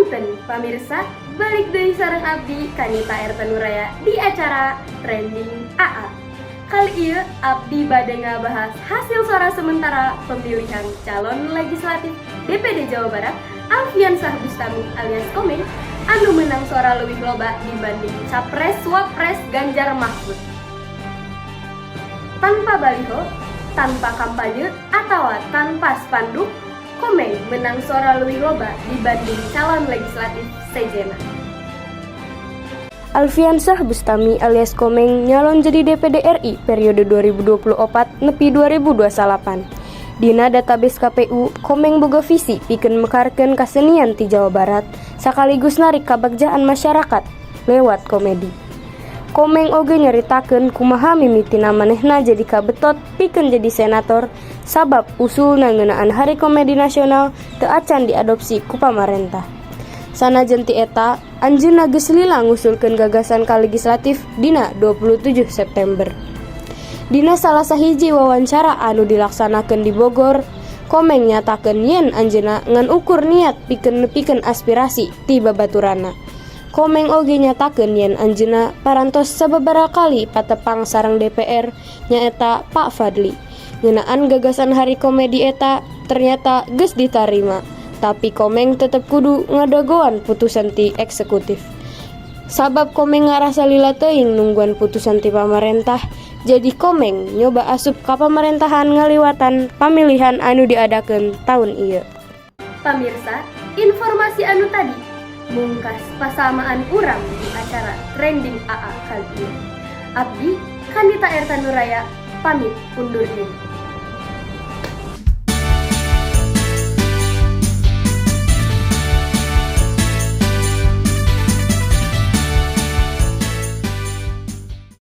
Punten pamirsa, balik deui sareng abdi Kanita Erta Nuraya di acara Trending AA. Kali ieu abdi bade ngabahas hasil suara sementara pemilihan calon legislatif DPD Jawa Barat Alfiansyah Bustami alias Komeng anu menang suara leuwih loba dibanding Capres Wapres Ganjar Mahfud. Tanpa baliho, tanpa kampanye, atau tanpa spanduk, Komeng menang suara leuwih loba dibanding calon legislatif sejenna. Alfiansyah Bustami alias Komeng nyalon jadi DPD RI periode 2024 nepi 2028. Dina database KPU, Komeng boga visi pikeun mekarkeun kasenian ti Jawa Barat sekaligus narik kabagjaan masyarakat lewat komedi. Komeng oge nyaritakeun kumaha mimitina manehna jadi kabetot pikeun jadi senator sabab usulna ngeunaan Hari Komedi Nasional teu acan diadopsi ku pamarentah. Sanajan ti eta, anjeunna geus lila ngusulkeun gagasan ka legislatif dina 27 September. Dina salah sahiji wawancara anu dilaksanakeun di Bogor, Komeng nyatakeun yen anjeunna ngan ukur niat pikeun nepikeun aspirasi ti babaturanna. Komeng oge nyatakeun yen anjeunna parantos sababaraha kali patepang sareng DPR, nyaeta Pak Fadli. Ngeunaan gagasan Hari Komedi eta ternyata geus ditarima, tapi Komeng tetep kudu ngadagoan putusan ti eksekutif. Sabab Komeng ngarasa lila teuing nungguan putusan ti pamarentah, jadi Komeng nyoba asup ka pamarentahan ngaliwatan pamilihan anu diadakeun taun ieu. Pamirsa, informasi anu tadi mungkas pasamaan urang di acara Trending AA kali ini. Abdi Kanita Erta Nuraya pamit undur diri.